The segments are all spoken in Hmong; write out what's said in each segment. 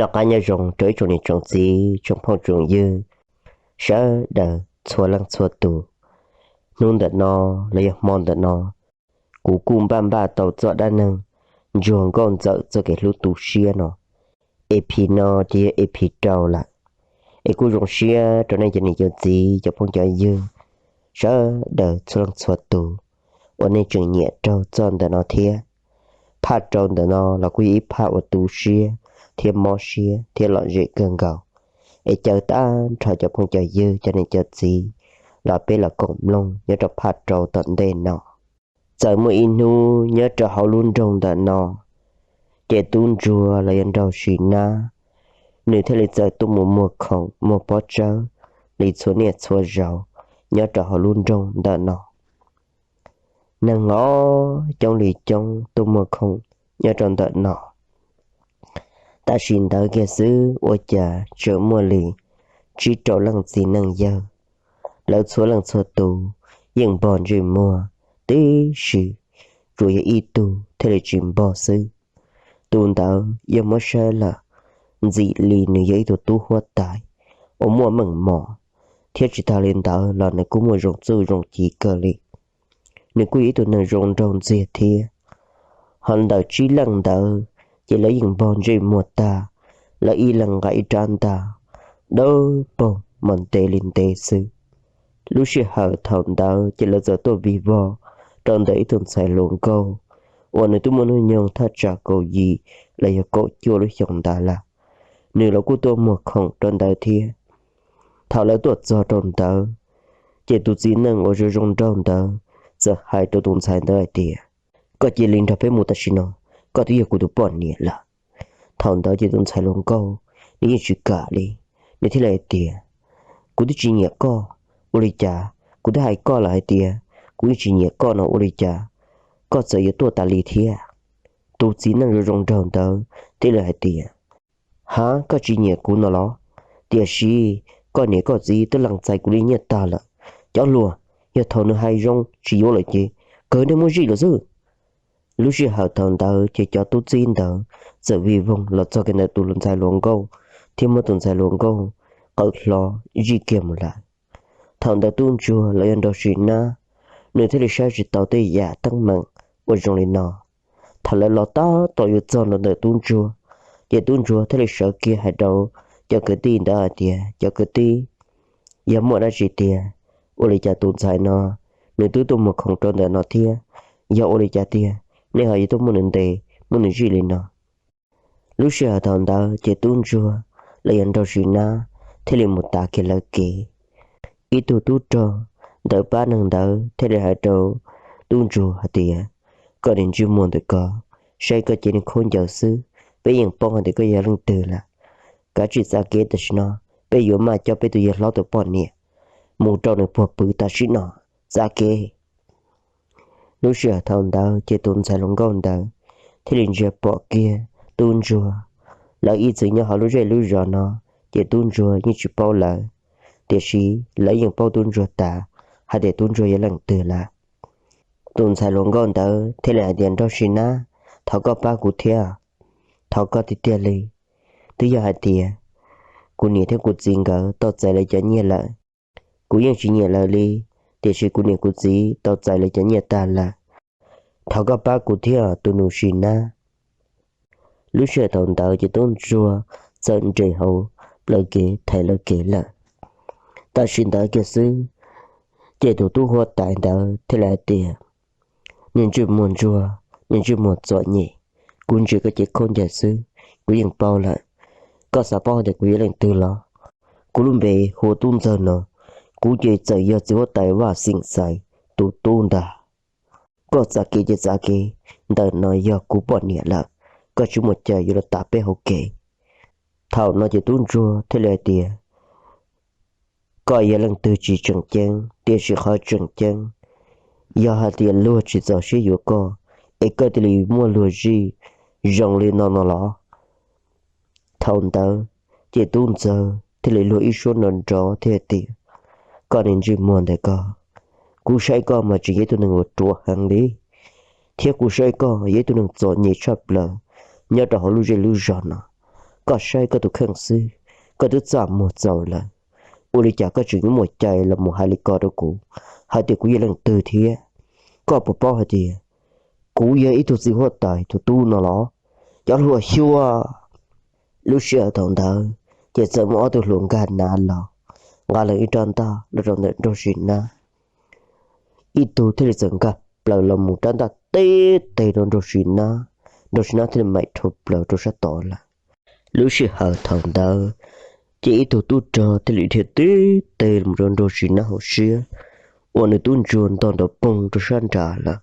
Noj qab nyob zoo rau ib tsoom niam tsoom txiv tsoom phooj tsoom ywg sawv daws txhua leej txhua tus. Hnub ntawm no los yog hmo ntawm no, kuv kuj npaj npaj tau txoj dab neeg ntsuag nkauj ntxawm txoj kev hlub tu siab no. E P no ces yog E P rau lawm, es kuj zoo siab rau nej cov niam cov txiv cov phooj cov ywg sawv daws txhua leej txhua tus uas nej tseem nyiam raug txoj ntawm no thiab. Phaj rau ntawm no los kuj yog ib phaj uas tu siab thiab mob siab thiab lom zem kawg nkaus. Es caw tag nrho cov phooj cov ywg cov niam cov txiv los peb los koom mloog nyob rau phaj rau tom ntej no. Txawm muaj ib hnub nyob rau hauv lub nroog ntawm no, ces tub ntsuag los yog nraug sim nab, nws thiaj li txawm tuaj mus muag khoom muag pob tsawb li txhua niaj txhua zaus nyob rau hauv lub nroog ntawm no. Neeg los coob li coob tuaj muag khoom nyob rau ntawm no. Tam sim ntawd kiag xwb ua cas tseem muaj li tsib rau leej txiv neej yawg, lawv txhua leej txhua tus yeej npog ntsej muag tib si, tsuas yog ib tug thiaj li tsis npog xwb. Tus ntawd yog muab saib lawm, ntxim li nws yog ib tug tub huab tais uas muaj meej mom, thiab tsis tas li ntawd los nws kuj muaj zoo txuj zoo ci kawg li. Nws kuj yog ib tug neeg zoo nraug ntxiag thiab. Ho ntawm tsib leej ntawd ces lawv yeej npog ntsej muag tag, lawv ib leeg nqa ib rab ntaj dawb paug mas ntev li ntev xwb. Lub sij hawm thaum ntawd ces lawv txawm tuaj vij vog rau ntawm ib tug ntxhais hluas nkauj uas nws twb muaj hnub nyoog thaj tsam kaum yim los yog kaum cuaj lub xyoo ntawd lawm. Nws los kuj tuaj muag khoom rau ntawd thiab. Thaum lawv tuaj txog rau ntawd, ces tus txiv neej uas zoo zoo nraug ntawd txawm hais rau tus ntxhais ntawd hais tias, koj cia li nrog peb mus tam sim no, koj twb yog kuv tus poj niam lawm. Thaum ntawd ces tus ntxhais hluas nkauj nws yeej tsis kam li, nws thiaj li hais tias, kuv twb tsis nyiam koj, ua li cas? Kuv twb hais koj lawm hais tias kuv yeej tsis nyiam koj no, ua li cas koj txawm yuav tuaj tas li thiab? Tus txiv neej zoo zoo nraug ntawd thiaj li hais tias, ha, koj tsis nyiam kuv no los? Tiam sis koj niam koj txiv twb lees txais kuv li nyiaj tag lawm. Cov hluas, yog thaum nws hais zoo tsis yuav lawm ces kawg nej muab zij lawm xwb. Lub sij hawm thaum ntawd ces cov tub txib ntawd txawm vij voog los txog kiag ntawm tus ntxhais hluas nkauj thiab muab tus ntxhais hluas nkauj qawm hlo zij kiag mus lawm. Thaum ntawd tub ntsuag los yog nraug sim nab, nws thiaj li saib tsis tau tej yam teeb meem uas zoo li no. Thaum lawv los tab tom yuav txog nrau ntawm tub ntsuag, ces tub ntsuag thiaj li sawv kiag hais rau cov kwv tij ntawd hais tias, cov kwv tij, yog muaj dab tsi tiag? Ua li cas tus ntxhais no nws twb tuaj muag khoom rau ntawm no thiab? Yog ua li cas tiag nej ho yuav tuaj muab nws ntes, muab nws zij li no? Lub sij hawm thaum ntawd ces tub ntsuag los yog nraug sim nab thiaj li mus tav kiag lawv kev. Ib tug tub rog ntawm pab neeg ntawd thiaj li hais rau tub ntsuag hais tias, koj niag ntsej muag ntawm ko, saib koj cev niag khaub ncaws xwb, peb yeej paub hais tias koj yog leej twg lawm. Kav tsij txav kev tam sim no, peb yuav maj coj peb tus yawg hlob tus poj niam mus rau nws puag pw tam sim no, txav kev. Lub sij hawm thaum ntawd ces tus ntxhais hluas nkauj ntawd thiaj li ntsia pom kiag tub ntsuag. Lawv ib txwm nyob hauv lub zej lub zos no, ces tub ntsuag yeej tsis paub lawv, tiam sis lawv yeej paub tub ntsuag tas hais tias tub ntsuag yog leej twg lawm. Tus ntxhais hluas nkauj ntawd thiaj li hais tias, nraug sim nab, thov koj pab kuv thiab, thov koj tiag tiag li. Twb yog hais tias kuv niam thiab kuv txiv nkawd tau txais lawv cov nyiaj lawm, kuv yeej tsis nyiam lawv li, tiam sis kuv niam kuv txiv tau txais lawv cov nyiaj tag lawm. Thov koj pab kuv thiab tus nus sim nab. Lub sij hawm thaum ntawd ces tub ntsuag txawm nres hauv plawv kev thaiv lawv kev lawm. Tam sim ntawd kiag xwb, ces tus tub huab tais ntawd thiaj li hais tias, niag ntsej muag ntsuag, niag ntsej muag txom nyem, kuv ntsia koj cev khaub ncaws xwb kuv yeej paub lawm. Koj xav paub hais tias kuv yog leej twg los? Kuv lub npe hu ua Tub Ntxawg no, kuv ces txawm yog txiv huab tais Vaj Xeem Xais tus tub ntag. Koj txav kev ces txav kev, ntawm no yog kuv poj niam lawm, koj tsis muaj cai yuav los tav peb hauv kev. Thaum no ces tub ntsuag thiaj li hais tias, koj yog leej twg tsis tseem ceeb, tiam sis qhov tseem ceeb yog hais tias luag tsis txaus siab yuav koj, es koj thiaj li muab luag zij zoo li no no los? Thaum ntawd ces Tub Ntxawg thiaj li luag ib suab nrov nrov thiab hais tias, koj niag ntsej muag ntawm ko, kuv saib koj mas tseem yog ib tug neeg uas ruam heev li, thiab kuv saib koj yog ib tug neeg txom nyem tshaj plaws nyob rau hauv lub zej lub zos no. koj saib koj tus kheej xwb, koj twb txaj muag txaus lawm, ua li cas koj tseem yuav muaj cai los mus hais li ko rau kuv, hais tias kuv yog leej twg thiab? Koj puas paub hais tias kuv yog ib tug txiv huab tais tus tub no los? Cov hluas xyuas! Lub sij hawm thaum ntawd ces txawm muaj ob tug hluas nkag nav los, nqa los ib rab ntaj los rau ntawm Nraug Sis Nab. Ib tug thiaj li txawm nkag plaws los mus rab ntaj tib teg rau Nraug Sis Nab, Nraug Sis Nab thiaj li maim dhau plaws rau sab tod lawm. Lub sij hawm thaum ntawd ces ib tug tub rog thiaj li dhia tib teg los rau Nraug Sis Nab hauv siab, ua nws tub ntsuag ntog nrov poog rau sab nrad lawm.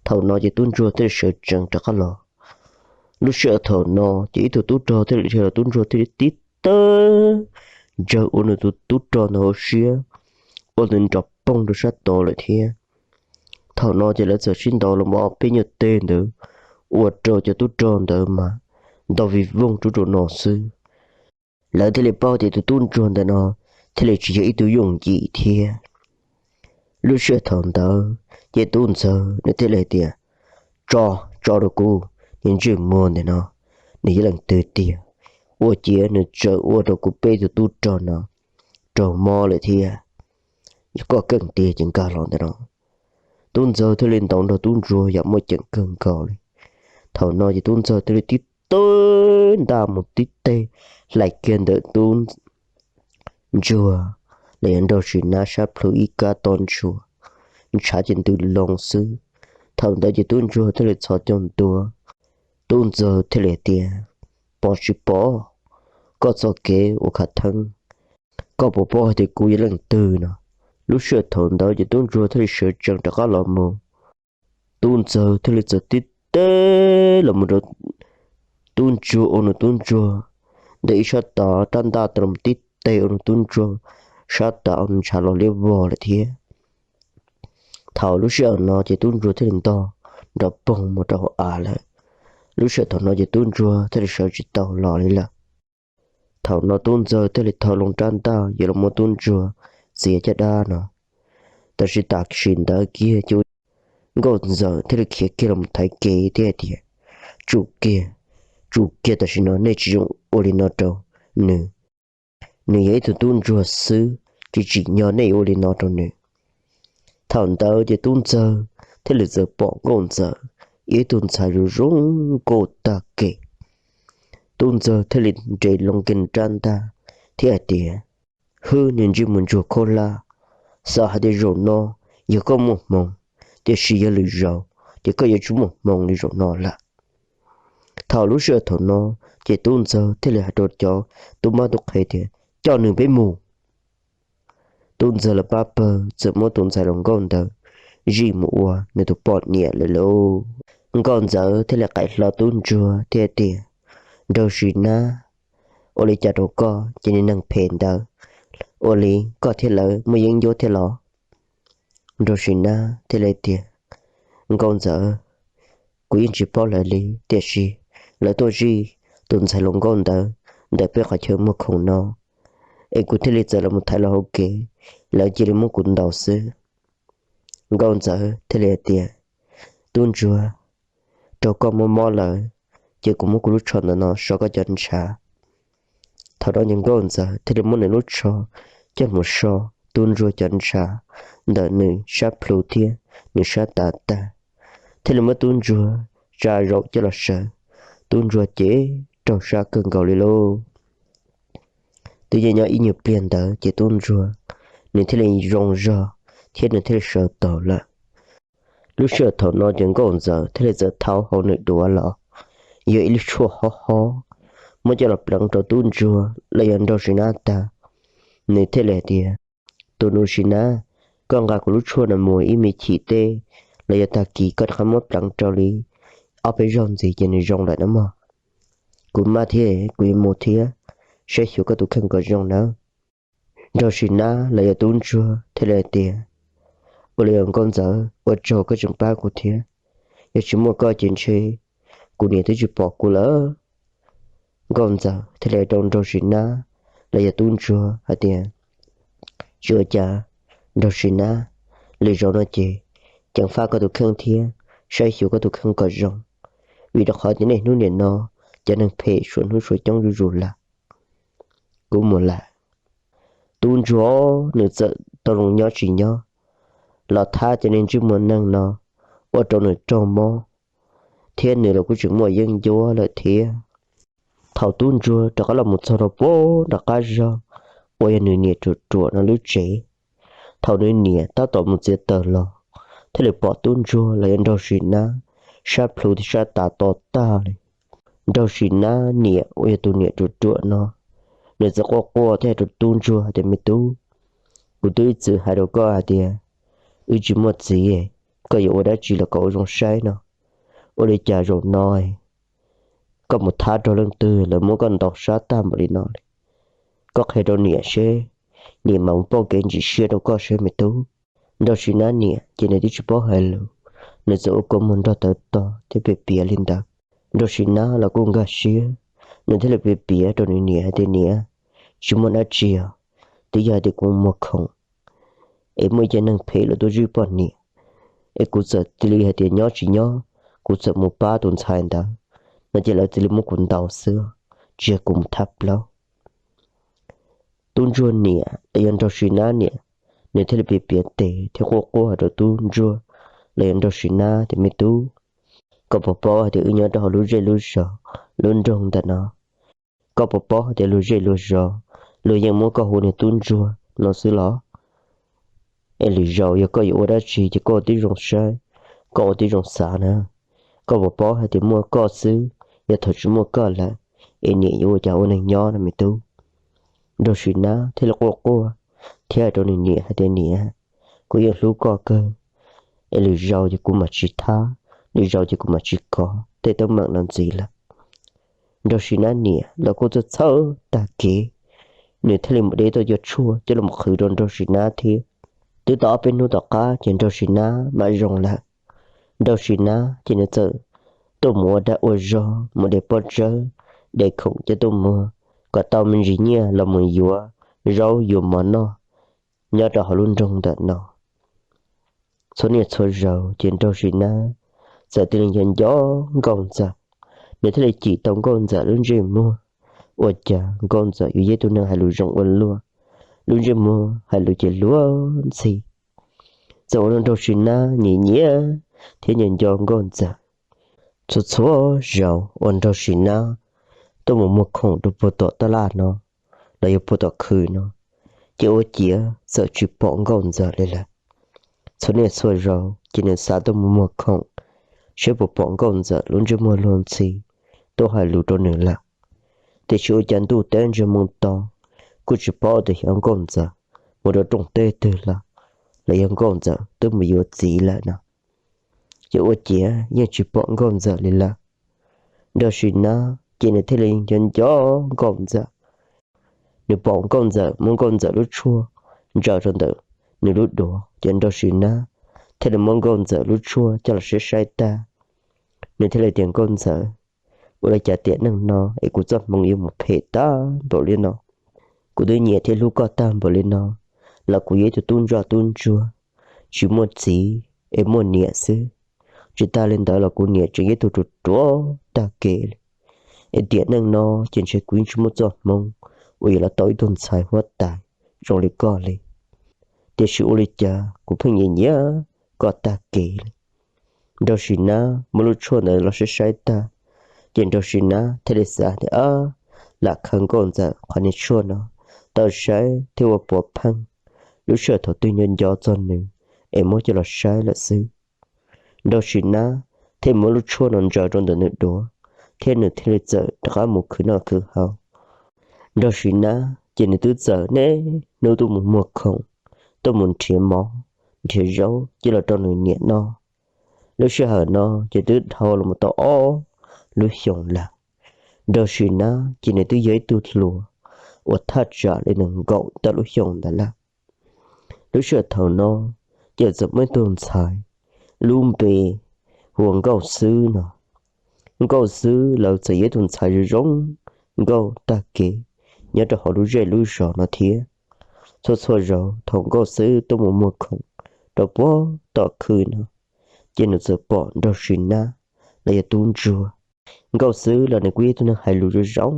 Thaum no ces tub ntsuag thiaj li sawv tsees rov qab los. Lub sij hawm thaum no ces ib tug tub rog thiaj li dhia los, tub ntsuag thiaj li tib teg ntsawg ua nws tus tub rog ntawd hauv siab, ua nws nrov poog rau sab tod lawm thiab. Thaum no ces lawv txawm sib ntaus los mus ob peb nyuag teg ntawd, ua rau cov tub rog ntawd mas ntaus vij voog rau rau no xwb. Lawv thiaj li paub tias tus tub ntsuag ntawm no thiaj li tsis yog ib tug yooj yim thiab. Lub sij hawm thaum ntawd ces tub ntxawg nws thiaj li hais tias, Tso, tso rau kuv, niag ntsej muag ntawm no, nws yog leej twg tiag? Ua ciav nws tseem ua rau kuv peb tug tub rog no raug mob lawm thiab. Koj keej tiag ces nkag los ntawm no. Tub ntxawg thiaj li ntaus nrog tub ntsuag yam muaj ceem kawg nkaus li. Thaum no ces tub ntxawg thiaj li tib teg ntaj mus tib teg hlais kiag ntawm tub ntsuag los yog Nraug Sis Nab sab plhu ib kab to ntshua, ntshav ces ntws loo xwb. Thaum ntawd ces tub ntsuag thiaj li txhos caug ntua. Tub ntxawg thiaj li hais tias, Pom tsis pom? Koj txoj kev ua khav theeb, koj puas paub hais tias kuv yog leej twg no? Lub sij hawm thaum ntawd ces tub ntsuag thiaj li sawv tsees rov qab los mus. Tub ntxawg thiaj li txawm tib teg los mus rau tub ntsuag, ua nws tub ntsuag ntawm ib sab tod rab ntaj tau los tib teg ua nws tub ntsuag sab tod ua nws ntshav los liab vog lawm thiab. Thaum lub sij hawm no ces tub ntsuag thiaj li ntog nrov poog mus rau hauv av lawm. Lub sij hawm thaum no ces tub ntsuag thiaj li sawv tsis tau los li lawm. Thaum no tub ntxawg thiaj li thau loo rab ntaj yuav los muab tub ntsuag txiav caj dab no. Tab sis tam sim ntawd kiag ces nkauj ntxawm thiaj li khiav kiag los thaiv kev thiab hais tias, Tsum kiag, tsum kiag, tam sim no nej tsis zoo ua li no rau nws. Nws yog ib tug tub ntsuag xwb, tsis tsim nyog nej yuav ua li no rau nws. Thaum ntawd ces tub ntxawg thiaj li txawm pom nkauj ntxawm ib tug ntxhais zoo zoo nkauj tag kev. Tub ntxawg thiaj li nres loo kiag rab ntaj thiab hais tias, Hwb, niag ntsej muag ntsuag khaub hlab, xav hais tias zaum no yog koj muaj hmoo, tiam sis yog lwm zaus ces koj yuav tsis muaj hmoo li zaum no lawm. Thaum lub sij hawm thaum no ces tub ntxawg thiaj li hais rau cov tub mab tub qhe tias, Coj nws peb mus. Tub ntxawg los pab pawg txawm muab tus ntxhais hluas nkauj ntawd zij mus ua nws tus poj niam lawm lauj. Nkauj ntxawm thiaj li qaim hlo tub ntsuag thiab tias, Nraug Sis Nab, ua li cas rau koj ces niag neeg phem ntawd, ua li koj thiab lawv muaj yeeb ncuab thiab los? Nraug Sis Nab thiaj li tias, Nkauj ntxawm, kuv yeej tsis paub lawv li, tiam sis lawv tuaj zij tus ntxhais hluas nkauj ntawd ntawm peb qhov chaw muag khoom no, es kuv thiaj li txawm los mus thaiv lawv hauv kev, lawv cia li muab kuv ntaus xwb. Nkauj ntxawm thiaj li hais tias, Tub ntsuag, rau koj mob mob lawm, ces kuv muab kuv lub tsho ntawm no so koj cov ntshav. Thaum no ces nkauj ntxawm thiaj li muab nws lub tsho coj mus so tub ntsuag cov ntshav ntawm nws sab plhu thiab nws sab tav tag, thiaj li muab tub ntsuag tsa zaum coj los sawv. Tub ntsuag ces raug sab kawg nkaus li lauj. Twb nyob nyob ib nyuag pliag ntawd ces tub ntsuag nws thiaj li zoo zog thiab nws thiaj li sawv taus lawm. Lub sij hawm thaum no ces nkauj ntxawm thiaj li txawm thau hauv nws duav los, yog ib lub tshuaj hob hob, muab coj los pleev rau tub ntsuag los yog Nraug Sis Nab tag. Nws thiaj li hais tias, Tus Nraug Sis Nab, koj nqa kuv lub tshuaj no mus ib me chim teb los yog tag kis koj rov qab muab pleev rau li ob peb zaug ntxiv ces nws zoo lawm na mog. Kuv maj thiab kuv yuav mus thiab, saib xyuas koj tus kheej kom zoo nawb. Nraug Sis Nab los yog tub ntsuag thiaj li hais tias, Ua li nkauj ntxawm, ua tsaug koj tseem pab kuv thiab, yog tsis muaj koj ces ntshe kuv niam twb tsis pom kuv lawm. Nkauj ntxawm thiaj li hais rau Nraug Sis Nab los yog tub ntsuag hais tias, Tsis ua cas, Nraug Sis Nab, lwm zaus no ces ceev faj koj tus kheej thiab saib xyuas koj tus kheej kom zoo, vim rau qhov tias niaj hnub nim no cov neeg phem suav hnub suav coob zuj zus lawm. Kuv mus lawm. Tub ntsuag nws txawm tau zoo nyob tsis nyob los thab cov neeg ntsej muag neeg no ua rau nws raug mob, thiab nws los kuj tseem muaj yeeb ncuab lawm thiab. Thaum tub ntsuag rov qab los mus txog rau puag nram qab zog uas yog nws niam ruam ruam no lub tsev, thaum nws niam tab tom mus txiav taws los thiaj li pom tub ntsuag los yog nraug sim nab sab plhu thiab sab tav to tag li. Nraug sim nab niam uas yog tus niam ruam ruam no, nws txawm quaj quaj thiab hais rau tub ntsuag hais tias, Me tub, kuv twb ib txwm hais rau koj hais tias wb tsis muaj txiv, koj yuav ua dab tsi los kom ua zoo saib no. Ua li cas zaum no koj mus thab raug leej twg lawv muab koj ntaus sab tag npaum li no li? Koj qhia rau niam seb, niam mam mus pauj kev ntsim siab rau koj seb me tub. Nraug sim nab niam ces nws twb tsis paub hais lus, nws txawm ua kua muag nrog tawv to thiab piav piav li ntawd. Nraug sim nab los kuj nkag siab, nws thiaj li piav piav rau nws niam hais tias, Niam, tsis muaj dab tsi os, twb yog hais tias kuv muag khoom es muaj ib co neeg phem los tuaj zij poj niam, es kuv txawm cia li hais tias nyob tsis nyob, kuv txawm mus pab tus ntxhais ntawd no ces lawv cia li muab kuv ntaus xwb, tsis yog kuv mus thab plaub. Tub ntsuag niam los yog nraug sim nab niam, nws thiaj li piav piav tes thiab quaj quaj hais rau tub ntsuag los yog nraug sim nab tias, Me tub, koj puas paub hais tias wb nyob rau hauv lub zej lub zos, lub nroog ntawm no? Koj puas paub hais tias luag zej luag zos, luag yeej muab koj hu niag tub ntsuag no xwb los? Es lwm zaus yog koj yuav ua dab tsi ces koj ua tib zoo saib, koj ua tib zoo xav na. Koj puas paub hais tias muaj koj xwb, yog thaum tsis muaj koj lawm, es niam yuav ua cas ua neeg nyob no me tub? Nraug sim nab thiaj li quaj quaj thiab hais rau nws niam hais tias, Niam, kuv yeej hlub koj kawg, es lwm zaus ces kuv mam tsis thab, lwm zaus ces kuv mam tsis kov tej teeb meem no ntxiv lawm. Nraug sim nab niam los kuj txhawj txhawj tag kev, nws thiaj li mus de tau cov tshuaj coj los qhwv rau nraug sim nab thiab. Twb tau ob peb hnub tom qab ces nraug sim nab mam zoo lawm. Nraug sim nab ces nws txawm tuaj mus ua dag ua zog, mus de pob tsawb, de khoom coj tuaj muag, kom tau me ntsis nyiaj los mus yuav zaub yuav mov noj nyob rau hauv lub nroog ntawm no. Txhua niaj txhua zaus ces nraug sim nab txawm tig li nco nco nkauj ntxawm, nws thiaj li cim tau nkauj ntxawm lub ntsej muag. Ua cas nkauj ntxawm yus yog ib tug neeg hais lus zoo ua luaj, lub ntsej muag hais lus ces luag ntxhi. Txawm ua rau nraug sim nab nyiam nyiam thiab nco nco nkauj ntxawm. Txhua txhua zaus uas nraug sim nab tuaj mus muag khoom rau puag tom taj laj no los yog puag tom khw no, ces ua ciav txawm tsis pom nkauj ntxawm li lawm. Txhua niaj txhua zaus ces nws xav tuaj mus muag khoom seb puas pom nkauj ntxawm lub ntsej muag luag ntxhi tuaj hais lus rau nws lawm. Tiam sis ua cas ntuj teb ntsig moo to, kuj tsis paub tias xyov nkauj ntxawm mus rau rooj teb twg lawm, los yog nkauj ntxawm twb mus yuav txiv lawm no. Ces ua ciav yeej tsis pom nkauj ntxawm li lawm. Nraug sim nab ces nws thiaj li nco nco nkauj ntxawm. Nws pom nkauj ntxawm muab nkauj ntxawm lub tshuaj ntsaws rau ntawm nws lub duav, ces nraug sim nab thiaj li muab nkauj ntxawm lub tshuaj coj los saib saib tag. Nws thiaj li tias, Nkauj ntxawm, ua li cas tiam neej no es kuv txoj hmoov yuav mus phem tag npaum li no? Kuv twb nyiam thiab hlub koj tag npaum li no, los kuv yog ib tug tub ntsoj tub ntsuag, tsis muaj txiv es muaj niam xwb. Tsis tas li ntawd los kuv niam tseem yog ib tug ruam ruam tag kev li. Es tiam neej no ces ntshe kuv yeej tsis muaj txoj hmoov uas yuav los tau ib tug ntxhais huab tais zoo li koj li. Tiam sis ua li cas kuv pheej nyiam nyiam koj tag kev li. Nraug sim nab muab lub tshuaj ntawd los saib saib tag, ces nraug sim nab thiaj li xav tias, Ab, lam khaws nkauj ntxawm qhov niag tshuaj no tau saib thiab ua puav pheej, lub sij hawm thaum twg nco nco txog nws es muab coj los saib lawm xwb. Nraug sim nab thiaj muab lub tshuaj no ntsaws rau ntawm nws duav, thiab nws thiaj li txawm rov qab mus khwv noj khwv haus. Nraug sim nab ces nws twb txawm niaj hnub tuaj mus muag khoom, tuaj mus nrhiav mov, nrhiav zaub coj los rau nws niam noj. Lub sij hawm no ces twb dhau los mus tau ob lub xyoos lawm. Nraug sim nab ces nws twb yog ib tug hluas uas thaj tsam li nees nkaum tawm lub xyoos ntawd lawm. Lub sij hawm thaum no ces txawm muaj ib tug ntxhais lub npe hu ua Nkauj Xwb no. Nkauj Xwb los txawm yog ib tug ntxhais zoo zoo nkauj tag kev nyob rau hauv lub zej lub zos no thiab. Txhua txhua zaus thaum Nkauj Xwb tuaj mus muag khoom rau puag tom khw no, ces nws txawm pom nraug sim nab los yog tub ntsuag Nkauj Xwb los nws kuj yog ib tug neeg hais lus zoo zoo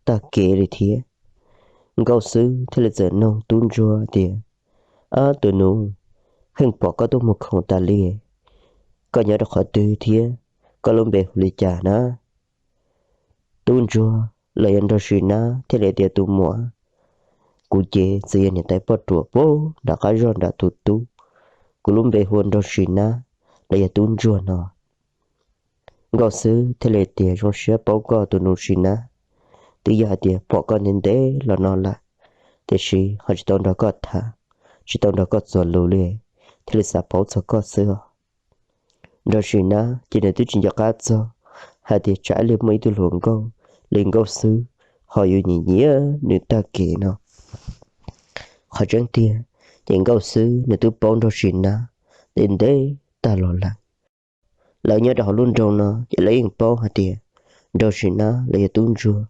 tag kev li thiab. Nkauj Xwb thiaj li txawm noog tub ntsuag tias, Ab tus nus, pheej pom koj tuaj muag khoom tas li, koj nyob rau qhov twg thiab koj lub npe hu li cas na? Tub ntsuag los yog Nraug Sim Nab thiaj li tias, Tus muam, kuv ces txawm yog niam tais poj ruam puag nram qab zog nram tus tub, kuv lub npe hu ua Nraug Sim Nab los yog tub ntsuag no. Nkauj Xwb thiaj li tias, Zoo siab paub koj tus nus Sim Nab, twb yog hais tias pom koj ntev ntev los no lawm, tiam sis ho tsis tau nrog koj tham, tsis tau nrog koj txuas lus li, thiaj li xav paub txog koj xwb os. Nraug Sim Nab ces nws twb tsis nco qab txog hais tias tsam ib pliag muaj ib tug hluas nkauj li Nkauj Xwb ho yuav nyiam nyiam nws tag kev no. Qhov tseeb tiag ces Nkauj Xwb nws twb paub Nraug Sim Nab ntev ntev tag los lawm. Lawv nyob rau hauv lub nroog no ces lawv yeej paub hais tias Nraug Sim Nab los yog tub ntsuag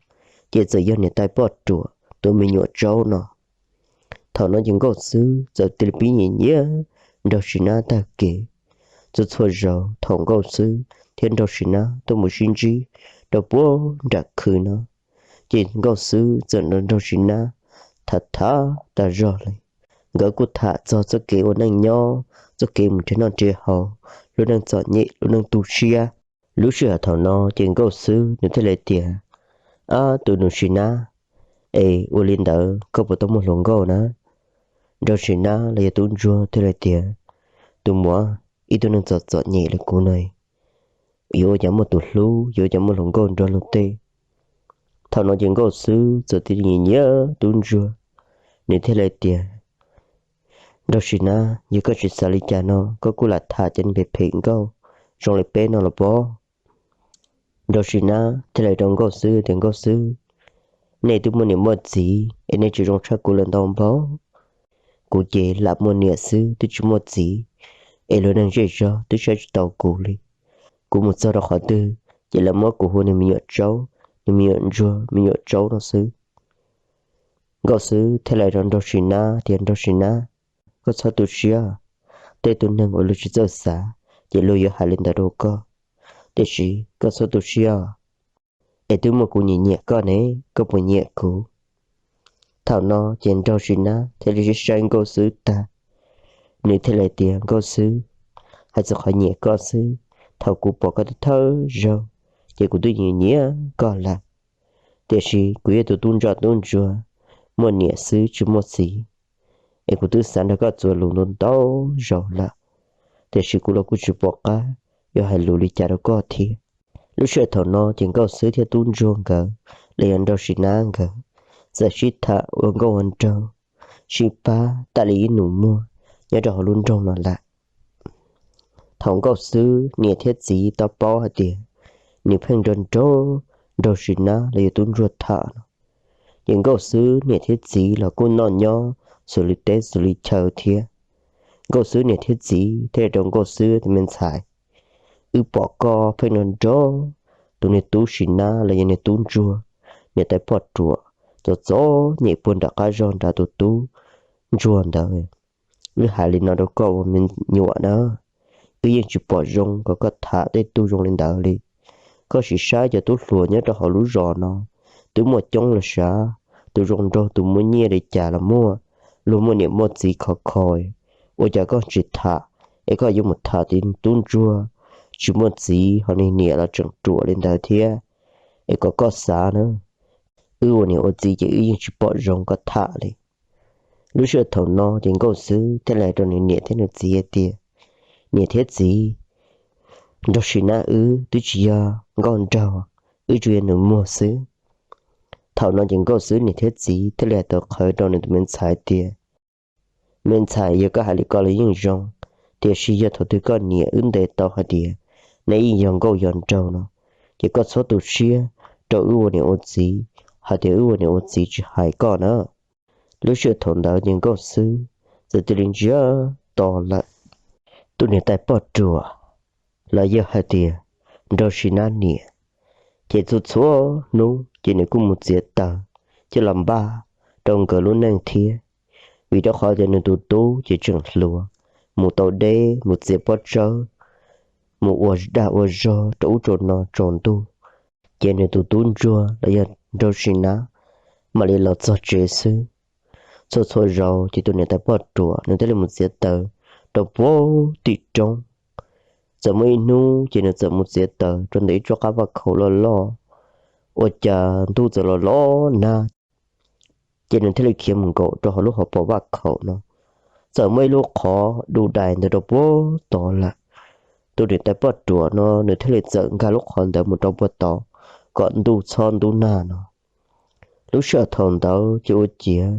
ces txawm yog niam tais poj ruam tus me nyuam tsaub no. Thaum no ces Nkauj Xwb txawm cia li pib nyiam nyiam Nraug Sim Nab tag kev. Txhua txhua zaus thaum Nkauj Xwb thiab Nraug Sim Nab tuaj mus sib ntsib rau puag nram khw no, ces Nkauj Xwb txawm nrog Nraug Sim Nab tham tham tas zog li. Nkawd kuj tham txog txoj kev ua neej nyob, txoj kev mus nrhiav noj nrhiav haus, lub neej txom nyem lub neej tu siab. Lub sij hawm thaum no ces Nkauj Xwb nws thiaj li tias, Ab tus nus Sim Nab, es ua li ntawd koj puas tau muaj hluas nkauj na? Nraug Sim Nab los yog tub ntsuag thiaj li tias, Tus muam, ib tug neeg txom txom nyem li kuv no, yuav ua cas muaj tus hlub, yuav ua cas muaj hluas nkauj nrog luag tej? Thaum no ces Nkauj Xwb txawm cia li nyiam nyiam tub ntsuag, nws thiaj li tias, Nraug Sim Nab, yog koj tsis xav li cas no koj kuj lam tham cov neeg phem phem nkauj zoo li peb no los pob? Nraug Sim Nab thiaj li rau Nkauj Xwb tias, Nkauj Xwb, nej twb muaj niam muaj txiv es nej tsis zoo tshaj kuv lawm ntau npaum. Kuv ces lam muaj niam xwb twb tsis muaj txiv, es luag neeg zej zog twb saib tsis taus kuv li. Kuv mus txog rau qhov twg ces lawv muab kuv hu niag me nyuam tsaub, niag me nyuam ntsuag me nyuam tsaub no xwb. Nkauj Xwb thiaj li rau Nraug Sim Nab tias, Nraug Sim Nab, koj txhob tu siab, tej tug neeg uas luag tsis txawj xav ces luag yuav hais li ntawd rau koj, tiam sis koj txhob tu siab, es twb muaj kuv nyiam nyiam koj ne, koj puas nyiam kuv? Thaum no ces Nraug Sim Nab thiaj li saib saib Nkauj Xwb tag, nws thiaj li tias, Nkauj Xwb, hais txog qhov nyiam koj xwb, thaum kuv pom koj thawj thawj zaug ces kuv twb nyiam nyiam koj lawm, tiam sis kuv yog tus tub ntsoj tub ntsuag, muaj niam xwb tsis muaj txiv, es kuv twb xav nrog koj txuas lus ntau ntau zaus lawm, tiam sis kuv los kuj tsis pom qab yuav hais lus li cas rau koj thiab. Lub sij hawm thaum no ces Nkauj Xwb thiab tub ntsuag nkawd los yog Nraug Sim Nab nkawd txawm sib tham ua nkauj ua nraug, sib pab tas li ib nus muag nyob rau hauv lub nroog no lawm. Thaum Nkauj Xwb niam thiab txiv tau paub hais tias nws pheej nrog nraug, Nraug Sim Nab los yog tub ntsuag tham no, ces Nkauj Xwb niam thiab txiv los kuj noj nyob xws li teb xws li chaw thiab. Nkauj Xwb niam thiab txiv thiaj li rau Nkauj Xwb tias, Me ntxhais, wb pom koj pheej nrog nraug tus niag tub Sim Nab los yog niag tub ntsuag, niam tais poj ruam txom txom nyem puag nram qab zog nrad tus tub ntsuag ntawd. Wb hais li no rau koj ua me nyuam na, wb yeej tsis pom zoo kom koj tham tej tug zoo li ntawd li. Koj sim saib cov tub hluas nyob rau hauv lub zos no twb muaj coob los sav, tus zoo nraug tus muaj nyiaj li cas los muaj, luag muaj niam muaj txiv khov kho, ua cas koj tsis tham, es koj yuav mus tham tus tub ntsuag tsis muaj txiv ho niag niam los tseem ruam li ntawd thiab. Es kom koj xav na, wb ua niam ua txiv ces wb yeej tsis pom zoo koj tham li. Lub sij hawm thaum no ces Nkauj Xwb thiaj li hais rau nws niam thiab nws txiv hais tias, Niam thiab txiv, Nraug Sim Nab wb twb tsis yog nkauj nraug, wb tsuas yog nus muag xwb. Thaum no ces Nkauj Xwb niam thiab txiv thiaj li hais tau qhawv rau nws tus me ntxhais tias, Me ntxhais, yog koj hais li ko los yeej zoo, tiam sis yog thaum twg koj niam wb ntes tau hais tias neb yeej yog nkauj yog nraug no, ces koj txhob tu siab rau wb ua niam ua txiv, hais tias wb ua niam ua txiv tsis hais koj na. Lub sij hawm thaum ntawd ces Nkauj Xwb txawm cia li ntsiag to lawm. Tus niam tais poj ruam los yog hais tias Nraug Sim Nab niam, ces txhua txhua hnub ces nws kuj mus txiav taws coj los npaj rau nkawd lub neej thiab, vim rau qhov tias nws tus tub ces tseem hluas, mus tau deb, mus txiav pob tsawb, mus ua dag ua zog rau ub rau no tsaus ntuj, Ces nws tus tub ntsuag los yog nraug sim nab mam li los txog tsev xwb. Txhua txhua zaus ces tus niam tais poj ruam nws thiaj li mus txiav taws rau puag tim roob. Txawm muaj ib hnub ces nws txawm mus txiav taws rau ntawm ib tsob qab vaj khaum loj loj, ua cas ntuj txawm los los nag, ces nws thiaj li khiav mus nkaum rau hauv lub hauv paus vaj khaum no. Txawm muaj ib lub qhov du dais ntawd rau puag tod lawm. Tus niam tais poj ruam no nws thiaj li txawm nkag lub qhov ntawd mus rau puag tod kom ntuj txhob ntub nag no. Lub sij hawm thaum ntawd ces ua ciav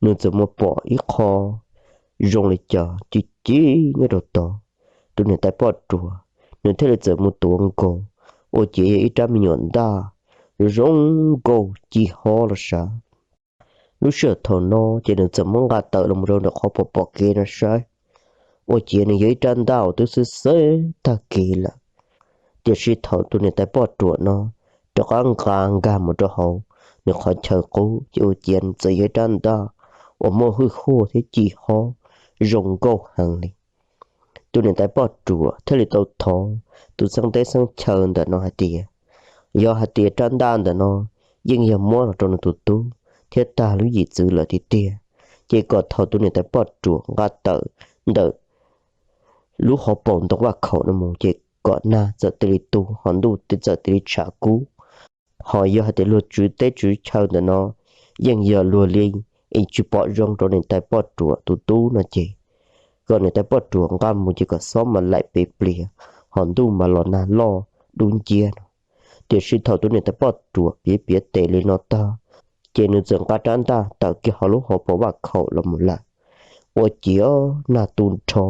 nws txawm mus pom ib qho zoo li cas ci ci nyob rau tod. Tus niam tais poj ruam nws thiaj li txawm mus tuav nkaus, ua ciav yog ib rab me nyuam ntaj zoo nkauj ci hob los sav. Lub sij hawm thaum no ces nws txawm muab nqa tawm los rau ntawm qhov pom pom kev no saib, ua ciav nws yog ib rab ntaj uas twb xwb xwb tag kev lawm. Tiam sis thaum tus niam tais poj ruam no rov qab nqa nkag mus rau hauv nws qhov chaw qub ces ua ciav nws txawm yog ib rab ntaj uas muaj hwj huaj thiab ci hob zoo nkauj heev li. Tus niam tais poj ruam thiaj li tau thov tus xeeb teb xeeb chaw ntawm no hais tias, yog hais tias rab ntaj ntawm no yeej yog muab los rau nws tus tub thiab tag lub yim txwv lawm tiag tiag, ces kom thaum tus niam tais poj ruam nqa tawm ntawm lub hauv paus ntoo vaj khaum no mus ces kom nag txawm cia li tu, hos ntuj txawm cia li tshav kub. Hos yog hais tias luag tswv teb tswv chaw ntawm no yeej yog luag li es tsis pom zoo rau niam tais poj ruam tus tub no ces kom niam tais poj ruam nqa mus ces kom xob mas laim pes pliag, hos ntuj mas los nag loj dub nciab no. Tiam sis thaum tus niam tais poj ruam piav piav tes li no tag, ces nws txawm nqa rab ntaj tawm kiag hauv lub hauv paus vaj khaum los mus lawm. Ua ciav nag tu nrho,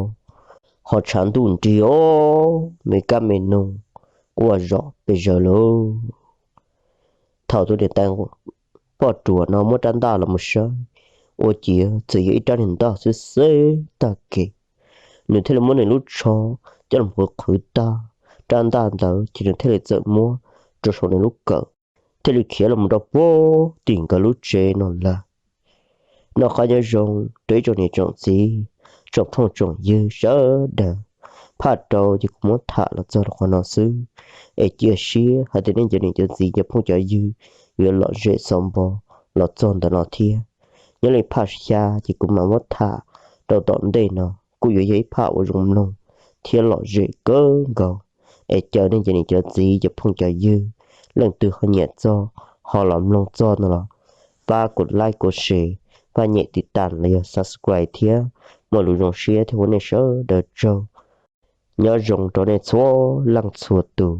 hos tshav ntuj nrig os, me kab me noog quaj zom pes zaws lawm. Thaum tus niam tais poj ruam no muab rab ntaj los mus saib, ua ciav txawm yog ib rab niag ntaj xwb xwb tag kev. Nws thiaj li muab nws lub tsho coj los qhwv qhwv tag rab ntaj ntawd ces nws thiaj li txawm muab rau saum nws lub kawm, thiaj li khiav los mus rau puag tim nkawd lub tsev no lawm. Noj qab nyob zoo rau ib tsoom niam tsoom txiv, tsoom phooj tsoom ywg sawv daws. Phaj rau ces kuv muab tham los txog rau qhov no xwb, es cia siab hais tias nej cov niam cov txiv cov phooj cov ywg yuav lom zem xaus npo los txog ntawm no thiab. Nyob li phaj xya ces kuv mam muab tham rau tom ntej no, kuj yuav yog ib phaj uas zoo mloog thiab lom zem kawg nkaus. Es caw nej cov niam cov txiv cov phooj cov ywg, leej twg ho nyiam txog ho los mloog txog no los pab kuv like kuv share, pab nyem tiv tam los yog subscribe thiab. Muaj lus zoo siab thiab ua nej sawv daws tsaug. Nyob zoo rau nej txhua leej txhua tus.